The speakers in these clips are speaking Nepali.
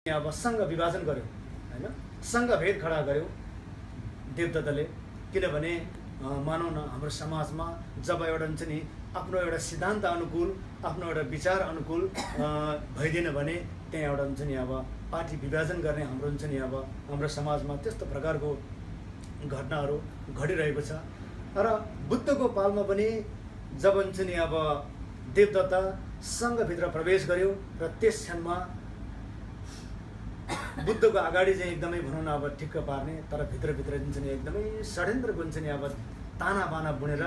अब सङ्घ विभाजन गर्यो हैन, सङ्घभेद खडा गर्यो देवदत्तले। किनभने मानौँ न हाम्रो समाजमा जब एउटा हुन्छ नि आफ्नो एउटा सिद्धान्त अनुकूल, आफ्नो एउटा विचार अनुकूल भइदिएन भने त्यहाँ एउटा हुन्छ नि अब पार्टी विभाजन गर्ने हाम्रो हुन्छ नि अब हाम्रो समाजमा त्यस्तो प्रकारको घटनाहरू घटिरहेको छ। र बुद्धको पालमा पनि जब हुन्छ नि अब देवदत्त सङ्घभित्र प्रवेश गर्यो र त्यस क्षणमा बुद्धको अगाडि चाहिँ एकदमै भनौँ न अब ठिक्क पार्ने, तर भित्रभित्र हुन्छ नि एकदमै षड्यन्त्रको हुन्छ नि अब ताना बाना बुनेर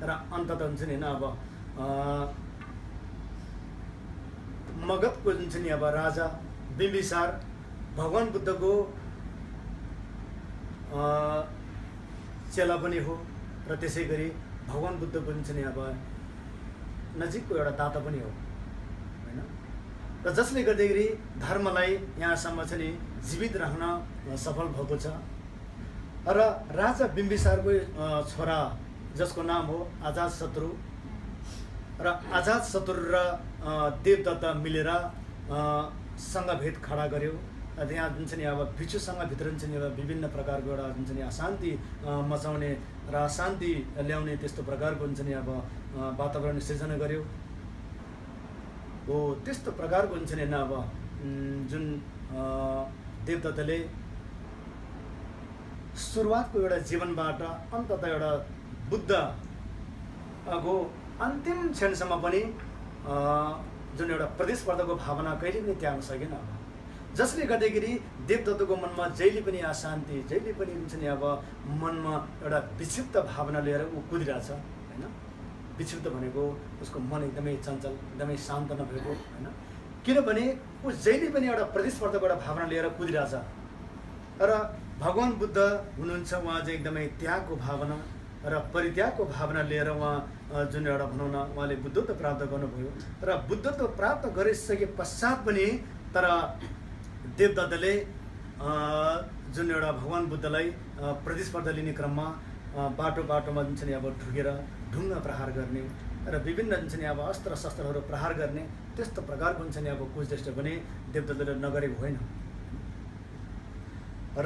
र अन्तत हुन्छ नि होइन अब मगधको हुन्छ नि अब राजा बिम्बिसार भगवान बुद्धको चेला पनि हो र त्यसै गरी भगवान बुद्धको हुन्छ नि अब नजिकको एउटा दाता पनि हो होइन। र जसले गर्दाखेरि धर्मलाई यहाँसम्म चाहिँ नि जीवित राख्न सफल भएको छ। र राजा बिम्बिसारको छोरा जसको नाम हो अजातशत्रु, र अजातशत्रु र देवदत्त मिलेर सङ्घभेद खडा गर्यो। त्यहाँ हुन्छ नि अब भिक्षुसँगभित्र हुन्छ नि अब विभिन्न प्रकारको एउटा हुन्छ नि अशान्ति मचाउने र अशान्ति ल्याउने त्यस्तो प्रकारको हुन्छ नि अब वातावरण सिर्जना गर्यो हो। त्यस्तो प्रकारको हुन्छ नि अब जुन देवदत्तले सुरुवातको एउटा जीवनबाट अन्ततः एउटा बुद्धको अन्तिम क्षणसम्म पनि जुन एउटा प्रतिस्पर्धाको भावना कहिले पनि त्याग्न सकेन। जसले गर्दाखेरि देवदत्तको मनमा जहिले पनि अशान्ति, जहिले पनि हुन्छ नि अब मनमा एउटा विक्षिप्त भावना लिएर ऊ कुदिरहेछ होइन। विक्षिप्त भनेको उसको मन एकदमै चञ्चल, एकदमै शान्त नभएको होइन। किनभने ऊ जहिले पनि एउटा प्रतिस्पर्धाको एउटा भावना लिएर कुदिरहेछ। र भगवान बुद्ध हुनुहुन्छ, उहाँ चाहिँ एकदमै त्यागको भावना र परित्यागको भावना लिएर उहाँ जुन एउटा भनौँ न उहाँले बुद्धत्व प्राप्त गर्नुभयो। र बुद्धत्व प्राप्त गरिसके पश्चात पनि तर देवदत्तले जुन एउटा भगवान बुद्धलाई प्रतिस्पर्धा लिने क्रममा बाटो बाटोमा हुन्छ नि अब ढुकेर ढुङ्गा प्रहार गर्ने र विभिन्न हुन्छ नि अब अस्त्र शस्त्रहरू प्रहार गर्ने त्यस्तो प्रकारको हुन्छ नि अब कुचेष्ट पनि देवदत्तले नगरेको होइन।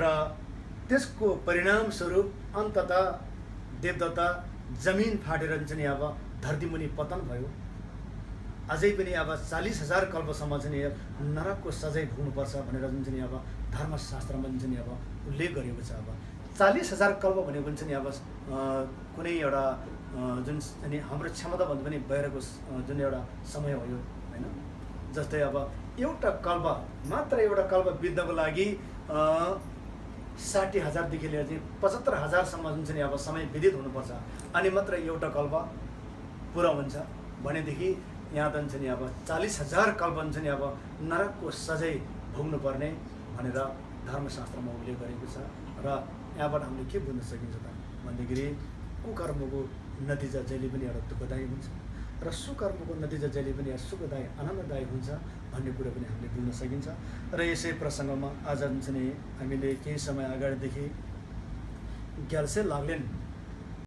र त्यसको परिणामस्वरूप अन्ततः देवदत्त जमिन फाटेर हुन्छ नि अब धरतीमुनि पतन भयो। अझै पनि अब 40,000 कल्पसम्म चाहिँ नरकको सजाय भोग्नुपर्छ भनेर जुन चाहिँ अब धर्मशास्त्रमा हुन्छ नि अब उल्लेख गरिएको छ। अब 40,000 कल्प भनेको हुन्छ नि अब कुनै एउटा जुन अनि हाम्रो क्षमताभन्दा पनि बाहिरको जुन एउटा समय हो यो होइन। जस्तै अब एउटा कल्प मात्र एउटा कल्प बित्नको लागि 60,000देखि लिएर चाहिँ 75,000सम्म जुन चाहिँ अब समय विदित हुनुपर्छ अनि मात्र एउटा कल्प पुरा हुन्छ भनेदेखि यहाँ त हुन्छ नि अब 40,000 कल्प हुन्छ नि अब नरकको सजाय भोग्नुपर्ने भनेर धर्मशास्त्रमा उल्लेख गरेको छ। र यहाँबाट हामीले के बुझ्न सकिन्छ त भन्दाखेरि कुकर्मको नतिजा जहिले पनि एउटा दुःखदायी हुन्छ र सुकर्मको नतिजा जहिले पनि सुखदायी आनन्ददायी हुन्छ भन्ने कुरा पनि हामीले बुझ्न सकिन्छ। र यसै प्रसङ्गमा आज हुन्छ नि हामीले केही समय अगाडिदेखि ग्याल्से लाग्लेन